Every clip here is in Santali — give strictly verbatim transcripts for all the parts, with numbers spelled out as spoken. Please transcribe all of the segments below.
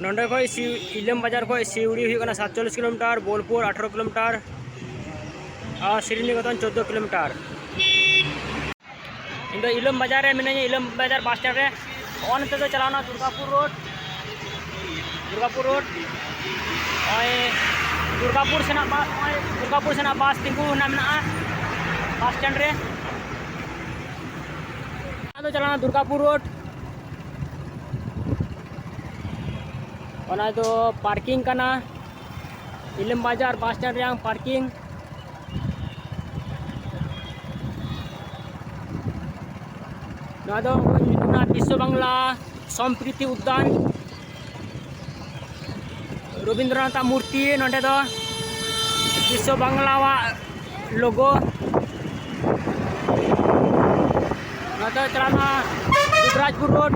ᱱᱚᱸᱰᱮ ᱠᱷᱚᱡ ᱥᱤ-, ᱤᱞᱟᱢ ᱵᱟᱡᱟᱨ ᱠᱷᱚᱡ ᱥᱤᱣᱲᱤ ᱦᱩᱭᱩᱜ ᱠᱟᱱᱟ ᱥᱟᱛᱪᱚᱞᱞᱤᱥ ᱠᱤᱞᱳᱢᱤᱴᱟᱨ, ᱵᱳᱞᱯᱩᱨ ᱟᱴᱷᱨᱚ ᱠᱤᱞᱳᱢᱤᱴᱟᱨ ᱟᱨ ᱥᱨᱤᱱᱤᱠᱮᱛᱚᱱ ᱪᱳᱫᱽᱫᱳ ᱠᱤᱞᱳᱢᱤᱴᱟᱨ᱾ ᱤᱧ ᱫᱚ ᱤᱞᱟᱢ ᱵᱟᱡᱟᱨ ᱨᱮ ᱢᱤᱱᱟᱹᱧᱟ, ᱤᱞᱟᱢ ᱵᱟᱡᱟᱨ ᱵᱟᱥ ᱥᱴᱮᱱᱰ ᱨᱮ᱾ ᱱᱚᱜᱼᱚ ᱱᱚᱛᱮ ᱫᱚ ᱪᱟᱞᱟᱣᱱᱟ ᱫᱩᱨᱜᱟᱯᱩᱨ ᱨᱳᱰ, ᱫᱩᱨᱜᱟᱯᱩᱨ ᱨᱳᱰ᱾ ᱱᱚᱜᱼᱚᱭ ᱫᱩᱨᱜᱟᱯᱩᱨ ᱥᱮᱱᱟᱜ ᱵᱟᱥ, ᱱᱚᱜᱼᱚᱭ ᱫᱩᱨᱜᱟᱯᱩᱨ ᱥᱮᱱᱟᱜ ᱵᱟᱥ ᱛᱤᱸᱜᱩ ᱦᱮᱱᱟᱜ ᱢᱮᱱᱟᱜᱼᱟ ᱵᱟᱥ ᱥᱴᱮᱱᱰ ᱨᱮ᱾ ᱟᱫᱚ ᱪᱟᱞᱟᱣᱱᱟ ᱫᱩᱨᱜᱟᱯᱩᱨ ᱨᱳᱰ᱾ ᱚᱱᱟ ᱫᱚ ᱯᱟᱨᱠᱤᱝ ᱠᱟᱱᱟ, ᱤᱞᱟᱢ ᱵᱟᱡᱟᱨ ᱵᱟᱥ ᱥᱴᱮᱱᱰ ᱨᱮᱭᱟᱜ ᱯᱟᱨᱠᱤᱝ᱾ ᱱᱚᱣᱟ ᱫᱚ ᱧᱩᱛᱩᱢ ᱠᱟᱱᱟ ᱵᱤᱥᱥᱚ ᱵᱟᱝᱞᱟ ᱥᱚᱢᱯᱨᱤᱛᱤ ᱩᱫᱽᱫᱟᱱ᱾ ᱨᱚᱵᱤᱱᱫᱨᱚᱱᱟᱛᱷ ᱟᱜ ᱢᱩᱨᱛᱤ ᱱᱚᱸᱰᱮ ᱫᱚ, ᱵᱤᱥᱥᱚ ᱵᱟᱝᱞᱟᱣᱟᱜ ᱞᱳᱜᱳ᱾ ᱱᱚᱛᱮ ᱪᱟᱞᱟᱣᱱᱟ ᱫᱩᱵᱨᱟᱡᱽᱯᱩᱨ ᱨᱳᱰ,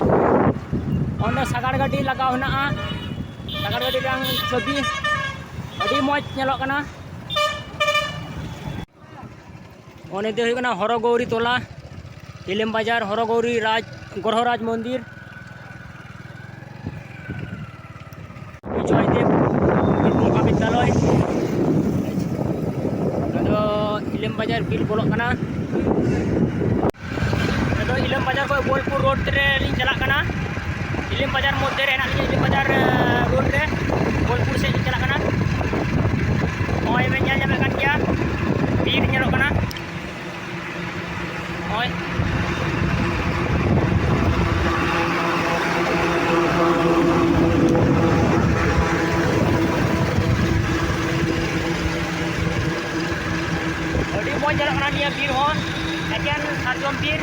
ᱚᱸᱰᱮ ᱥᱟᱜᱟᱲ ᱜᱟᱹᱰᱤ ᱞᱟᱜᱟᱣ ᱦᱮᱱᱟᱜᱼᱟ᱾ ᱥᱟᱜᱟᱲ ᱜᱟᱹᱰᱤ ᱨᱮᱭᱟᱜ ᱪᱷᱚᱵᱤ ᱟᱹᱰᱤ ᱢᱚᱡᱽ ᱧᱮᱞᱚᱜ ᱠᱟᱱᱟ᱾ ᱚᱸᱰᱮ ᱫᱚ ᱦᱩᱭᱩᱜ ᱠᱟᱱᱟ ᱦᱚᱨᱚ ᱜᱳᱣᱨᱤ ᱛᱚᱞᱟ, ᱤᱞᱟᱢ ᱵᱟᱡᱟᱨ ᱦᱚᱨᱚ ᱜᱳᱣᱨᱤ ᱨᱟᱡᱽ, ᱜᱨᱚᱦᱚᱨᱟᱡᱽ ᱢᱚᱱᱫᱤᱨ᱾ ᱡᱚᱭᱫᱮᱵ ᱢᱚᱦᱟᱵᱤᱫᱽᱫᱟᱞᱚᱭ᱾ ᱱᱚᱣᱟ ᱫᱚ ᱤᱞᱟᱢ ᱵᱟᱡᱟᱨ ᱵᱤᱨ ᱵᱚᱞᱚᱜ ᱠᱟᱱᱟ᱾ ᱱᱚᱣᱟ ᱫᱚ ᱤᱞᱟᱢ ᱵᱟᱡᱟᱨ ᱠᱷᱚᱱ ᱵᱳᱞᱯᱩᱨ ᱨᱳᱰ ᱨᱮ ᱞᱤᱧ ᱪᱟᱞᱟᱜ ᱠᱟᱱᱟ᱾ ᱤᱞᱟᱢ ᱵᱟᱡᱟᱨ ᱢᱚᱫᱽᱫᱷᱮ ᱨᱮ ᱦᱮᱱᱟᱜ ᱞᱤᱧᱟ, ᱤᱞᱟᱢ ᱵᱟᱡᱟᱨ, ᱮ, ᱨᱳᱰ ᱨᱮ ᱵᱳᱞᱯᱩᱨ ᱥᱮᱫ ᱞᱤᱧ ᱪᱟᱞᱟᱜ ᱠᱟᱱᱟ᱾ ᱱᱚᱜᱼᱚᱭ ᱵᱮᱱ ᱧᱮᱞ ᱧᱟᱢᱮᱫ ᱠᱟᱱ ᱜᱮᱭᱟ, ᱵᱤᱨ ᱧᱮᱞᱚᱜ ᱠᱟᱱᱟ᱾ ᱱᱚᱜᱼᱚᱭ᱾ ᱟᱹᱰᱤ ᱢᱚᱡᱽ ᱧᱮᱞᱚᱜ ᱠᱟᱱᱟ ᱱᱤᱭᱟᱹ ᱵᱤᱨ ᱦᱚᱸ, ᱮᱠᱮᱱ ᱥᱟᱨᱡᱚᱢ ᱵᱤᱨ᱾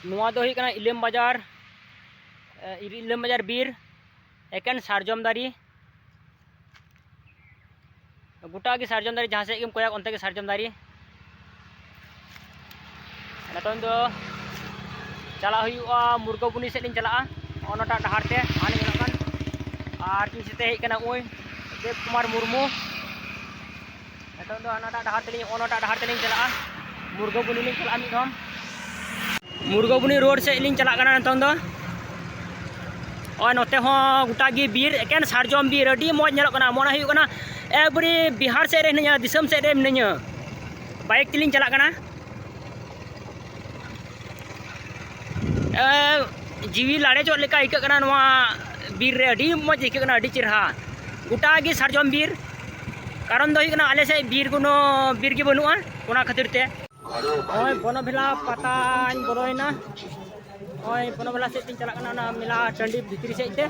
ᱱᱚᱣᱟ ᱫᱚ ᱦᱩᱭᱩᱜ ᱠᱟᱱᱟ ᱤᱞᱟᱢ ᱵᱟᱡᱟᱨ, ᱮ, ᱤᱞᱟᱢ ᱵᱟᱡᱟᱨ ᱵᱤᱨ, ᱮᱠᱮᱱ ᱥᱟᱨᱡᱚᱢ ᱫᱟᱨᱮ᱾ ᱜᱚᱴᱟ ᱜᱮ ᱥᱟᱨᱡᱚᱢ ᱫᱟᱨᱮ, ᱡᱟᱦᱟᱸ ᱥᱮᱫ ᱜᱮᱢ ᱠᱚᱭᱚᱜ ᱚᱱᱛᱮ ᱜᱮ ᱥᱟᱨᱡᱚᱢ ᱫᱟᱨᱮ᱾ ᱱᱤᱛᱚᱝ ᱫᱚ ᱪᱟᱞᱟᱜ ᱦᱩᱭᱩᱜᱼᱟ, ᱢᱩᱨᱜᱟᱹᱵᱩᱱᱤ ᱥᱮᱫ ᱞᱤᱧ ᱪᱟᱞᱟᱜᱼᱟ, ᱚᱱᱟᱴᱟᱜ ᱰᱟᱦᱟᱨ ᱛᱮ ᱦᱟᱱᱮ ᱧᱮᱞᱚᱜ ᱠᱟᱱ᱾ ᱟᱨ ᱤᱧ ᱥᱟᱛᱮ ᱦᱮᱡ ᱠᱟᱱᱟ ᱩᱱᱤ ᱫᱮᱵ ᱠᱩᱢᱟᱨ ᱢᱩᱨᱢᱩ᱾ ᱱᱤᱛᱚᱝ ᱫᱚ ᱦᱟᱱᱟᱴᱟᱜ ᱰᱟᱦᱟᱨ ᱛᱮᱞᱤᱧ, ᱚᱱᱟᱴᱟᱜ ᱰᱟᱦᱟᱨ ᱛᱮᱞᱤᱧ ᱪᱟᱞᱟᱜᱼᱟ, ᱢᱩᱨᱜᱟᱹᱵᱩᱱᱤ ᱞᱤᱧ ᱪᱟᱞᱟᱜᱼᱟ ᱢᱤᱫ ᱫᱷᱚᱢ᱾ ᱢᱩᱨᱜᱟᱹᱵᱩᱱᱤ ᱨᱳᱰ ᱥᱮᱫ ᱞᱤᱧ ᱪᱟᱞᱟᱜ ᱠᱟᱱᱟ ᱱᱤᱛᱚᱝ ᱫᱚ᱾ ᱱᱚᱜᱼᱚᱭ ᱱᱚᱛᱮ ᱦᱚᱸ ᱜᱚᱴᱟ ᱜᱮ ᱵᱤᱨ, ᱮᱠᱮᱱ ᱥᱟᱨᱡᱚᱢ ᱵᱤᱨ, ᱟᱹᱰᱤ ᱢᱚᱡᱽ ᱧᱮᱞᱚᱜ ᱠᱟᱱᱟ᱾ ᱢᱚᱱᱮ ᱦᱩᱭᱩᱜ ᱠᱟᱱᱟ ᱮᱠᱵᱟᱨᱮ ᱵᱤᱦᱟᱨ ᱥᱮᱫ ᱨᱮ ᱦᱤᱱᱟᱹᱧᱟ, ᱫᱤᱥᱚᱢ ᱥᱮᱫ ᱨᱮ ᱢᱤᱱᱟᱹᱧᱟ᱾ ᱵᱟᱭᱤᱠ ᱛᱮᱞᱤᱧ ᱪᱟᱞᱟᱜ ᱠᱟᱱᱟ᱾ ᱮ, ᱡᱤᱣᱤ ᱞᱟᱲᱮᱡᱚᱜ ᱞᱮᱠᱟ ᱟᱹᱭᱠᱟᱹᱜ ᱠᱟᱱᱟ ᱱᱚᱣᱟ ᱵᱤᱨ ᱨᱮ᱾ ᱟᱹᱰᱤ ᱢᱚᱡᱽ ᱟᱹᱭᱠᱟᱹᱜ ᱠᱟᱱᱟ, ᱟᱹᱰᱤ ᱪᱮᱨᱦᱟ᱾ ᱜᱚᱴᱟ ᱜᱮ ᱥᱟᱨᱡᱚᱢ ᱵᱤᱨ᱾ ᱠᱟᱨᱚᱱ ᱫᱚ ᱦᱩᱭᱩᱜ ᱠᱟᱱᱟ, ᱟᱞᱮ ᱥᱮᱫ ᱵᱤᱨ ᱠᱳᱱᱳ ᱵᱤᱨ ᱜᱮ ᱵᱟᱹᱱᱩᱜᱼᱟ, ᱚᱱᱟ ᱠᱷᱟᱹᱛᱤᱨ ᱛᱮ᱾ ᱱᱚᱜᱼᱚᱭ ᱵᱚᱱᱚᱵᱷᱮᱞᱟ ᱯᱟᱛᱟᱧ ᱵᱚᱞᱚᱭᱮᱱᱟ᱾ ᱱᱚᱜᱼᱚᱭ ᱵᱚᱱᱚᱵᱷᱮᱞᱟ ᱥᱮᱫ ᱛᱤᱧ ᱪᱟᱞᱟᱜ ᱠᱟᱱᱟ, ᱚᱱᱟ ᱢᱮᱞᱟ ᱴᱟᱺᱰᱤ ᱵᱷᱤᱛᱨᱤ ᱥᱮᱫ ᱛᱮ᱾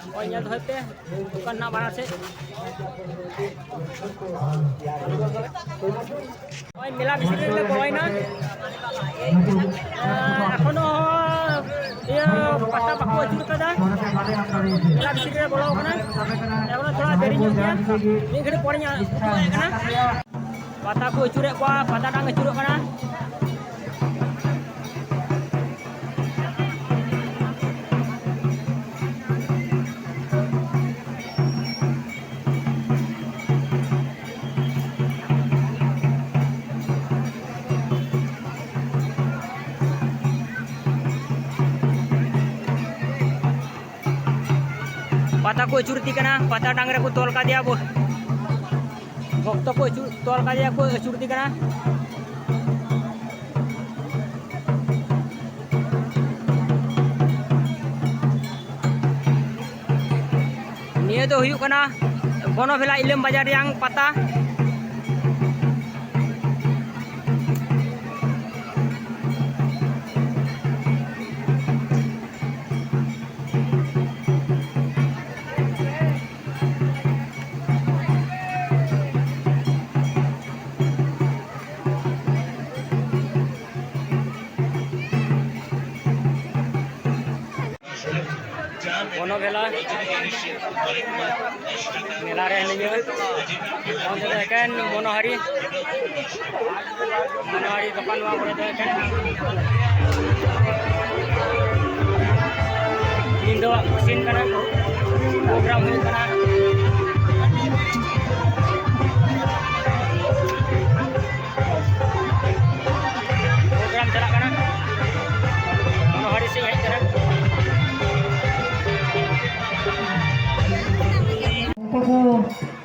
ᱱᱚᱜᱼᱚᱭ ᱧᱮᱞ ᱫᱚᱦᱚᱭ ᱯᱮ, ᱫᱚᱠᱟᱱ ᱦᱮᱱᱟᱜ ᱵᱟᱱᱟᱨ ᱥᱮᱫ᱾ ᱱᱚᱜᱼᱚᱭ ᱢᱮᱞᱟ ᱵᱷᱤᱛᱨᱤ ᱨᱮᱞᱮ ᱵᱚᱞᱚᱭᱮᱱᱟ᱾ ᱮᱸ, ᱮᱠᱷᱚᱱᱳ ᱤᱭᱟᱹ ᱯᱟᱛᱟ ᱵᱟᱠᱚ ᱟᱹᱪᱩᱨ ᱠᱟᱫᱟ᱾ ᱢᱮᱞᱟ ᱵᱷᱤᱛᱨᱤ ᱨᱮ ᱵᱚᱞᱚ ᱠᱟᱱᱟ᱾ ᱮᱠᱷᱚᱱᱳ ᱛᱷᱚᱲᱟ ᱫᱮᱨᱤ ᱧᱚᱜ ᱜᱮᱭᱟ᱾ ᱢᱤᱫ ᱜᱷᱟᱹᱲᱤᱡ ᱯᱚᱨᱮ ᱧᱚᱜ ᱩᱫᱩᱜ ᱟᱭ ᱠᱟᱱᱟ᱾ ᱯᱟᱛᱟ ᱠᱚ ᱟᱹᱪᱩᱨᱮᱫ ᱠᱚᱣᱟ, ᱯᱟᱛᱟ ᱰᱟᱝ ᱟᱹᱪᱩᱨᱚᱜ ᱠᱟᱱᱟ᱾ ᱯᱟᱛᱟ ᱠᱚ ᱟᱹᱪᱩᱨ ᱤᱫᱤ ᱠᱟᱱᱟ, ᱯᱟᱛᱟ ᱰᱟᱝ ᱨᱮᱠᱚ ᱛᱚᱞ ᱠᱟᱫᱮᱭᱟ ᱵᱚ-, ᱵᱷᱚᱠᱛᱚ ᱠᱚ ᱟᱹᱪᱩᱨ, ᱛᱚᱞ ᱠᱟᱫᱮᱭᱟ ᱠᱚ, ᱟᱹᱪᱩᱨ ᱤᱫᱤ ᱠᱟᱱᱟ᱾ ᱱᱤᱭᱟᱹ ᱫᱚ ᱦᱩᱭᱩᱜ ᱠᱟᱱᱟ ᱵᱚᱱᱚᱵᱷᱮᱞᱟ ᱤᱞᱟᱹᱢ ᱵᱟᱡᱟᱨ ᱨᱮᱭᱟᱝ ᱯᱟᱛᱟ᱾ ᱵᱚᱱᱚᱵᱷᱮᱞᱟ ᱢᱮᱞᱟ ᱨᱮ ᱦᱤᱱᱟᱹᱧᱟ᱾ ᱚᱱᱛᱮ ᱫᱚ ᱮᱠᱮᱱ ᱢᱚᱱᱳᱦᱟᱨᱤ, ᱢᱚᱱᱳᱦᱟᱨᱤ ᱫᱚᱠᱟᱱ᱾ ᱱᱚᱣᱟ ᱠᱚᱨᱮ ᱫᱚ ᱮᱠᱮᱱ ᱧᱤᱫᱟᱹᱣᱟᱜ ᱠᱚ ᱥᱤᱱ ᱠᱟᱱᱟ, ᱯᱨᱳᱜᱨᱟᱢ ᱦᱩᱭᱩᱜ ᱠᱟᱱᱟ᱾ ᱯᱨᱳᱜᱨᱟᱢ ᱪᱟᱞᱟᱜ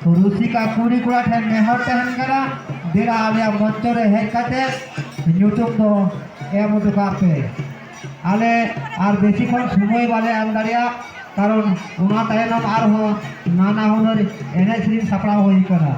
ᱨᱩᱥᱤᱠᱟ ᱠᱩᱲᱤ ᱠᱚᱲᱟ ᱴᱷᱮᱱ ᱱᱮᱦᱚᱨ ᱛᱟᱦᱮᱱ ᱠᱟᱱᱟ, ᱫᱮᱞᱟ ᱟᱞᱮᱭᱟᱜ ᱢᱚᱧᱪᱚ ᱨᱮ ᱦᱮᱡ ᱠᱟᱛᱮ ᱧᱩᱛᱩᱢ ᱫᱚ ᱮᱢ ᱦᱚᱴᱚ ᱠᱟᱜ ᱯᱮ᱾ ᱟᱞᱮ ᱟᱨ ᱵᱮᱥᱤ ᱠᱷᱚᱱ ᱥᱚᱢᱚᱭ ᱵᱟᱞᱮ ᱮᱢ ᱫᱟᱲᱮᱭᱟᱜ, ᱠᱟᱨᱚᱱ ᱚᱱᱟ ᱛᱟᱭᱱᱚᱢ ᱟᱨᱦᱚᱸ ᱱᱟᱱᱟ ᱦᱩᱱᱟᱹᱨ ᱮᱱᱮᱡ ᱥᱮᱨᱮᱧ ᱥᱟᱯᱲᱟᱣ ᱦᱩᱭ ᱠᱟᱱᱟ᱾